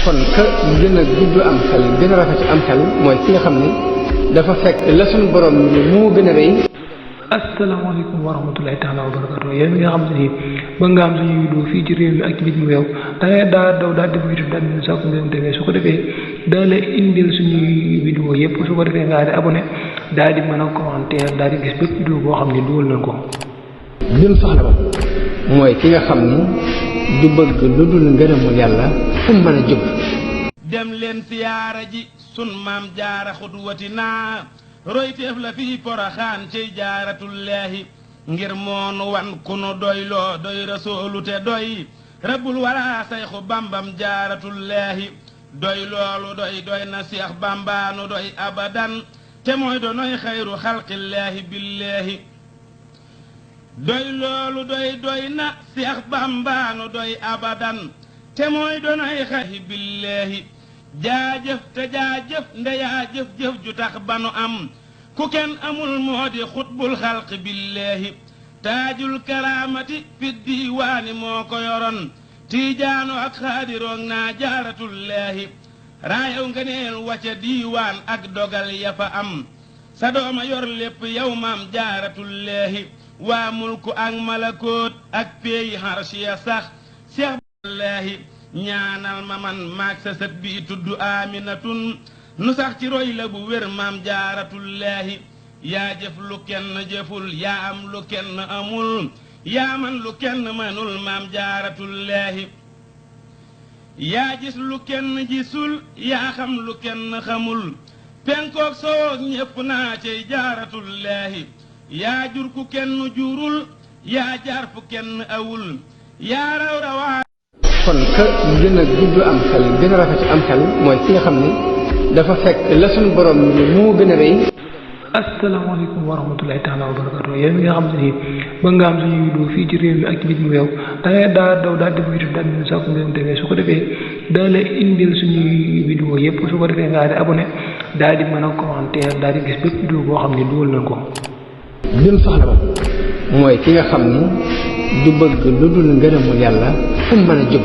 kon ka gën a gudd am xel gën a rafet am xel mooy ki nga xam ne dafa fekk la suñu borom ni moo gën a rëy. asalaamaaleykum wa rahmatulahi taala wa barakatu yéen nga xam ne ba nga am suñu vidéo fii ci réew mi ak ci bitim réew da ngay daw daal def YouTube daal di sakku ngeen demee su ko defee daa la indil suñuy vidéo yëpp su ko defee nga di abonné daal di mën a commentaire daal di gis bépp vidéo boo xam ne dugal nañ ko. ñun soxla ba mooy ki nga xam ni du bëgg lu dul ngërëmul yàlla fu mu mën a jóg. dem leen siyaara ji sun maam jaara xudwati naa royteef la fii poroxaan cey jaaratullaahi ngir moonu wan ku nu doyloo doy rasoolu te doy rabbul wara sayxu bambam jaaratullaahi doy loolu doy na seex bambaanu doy abadan te mooy donoy xayru xalqillaahi billaahi doy loolu doy na seex bambaanu doy abadan te mooy donoy xayru billaahi jaajëf te jaajëf ndeyaa jëf ju tax banu am ku kenn amul moo di xutbul xalq billaahi taajul karaamati fi diiwaani moo ko yoroon tiijaanu ak xaadiroog naa jaaratullaahi raayaw nga neel wacca diiwaan ak dogal ya fa am sa dooma yor lépp yow maam jaaratullaahi waa mulku ak malakoot ak peeyi harshiya sax seex billaahi ñaanal ma man maag sa sët bi tudd aaminatun nu sax ci roy la bu wér maam jaaratullaahi yaa jëf lu kenn jëful yaa am lu kenn amul yaa man lu kenn manul maam jaaratullaahi yaa gis lu kenn gisul yaa xam lu kenn xamul penkook sowoog ñépp naa cey jaaratullaahi yaa jur ku kenn jurul yaa jaar fu kenn awul yaa raw rawaa kon ka gën a gudd am xel gën a rafet am xel mooy ki nga xam ne dafa fekk la suñu borom ni moo gën a rëy. asalaamaaleykum wa rahmatulahi taala wa barakatu yéen nga xam ne ba nga am suñu vidéo fii ci réew mi ak ci bitim réew da ngay daw daal def YouTube daal di sakku ngeen demee su ko defee daa la indil suñuy vidéo yëpp su ko defee nga di abonné daal di mën a commentaire daal di gis bépp vidéo boo xam ne dugal nañ ko. ñun soxla ba mooy ki nga xam ni du bëgg lu dul ngërëmul yàlla fu mu mën a jóg.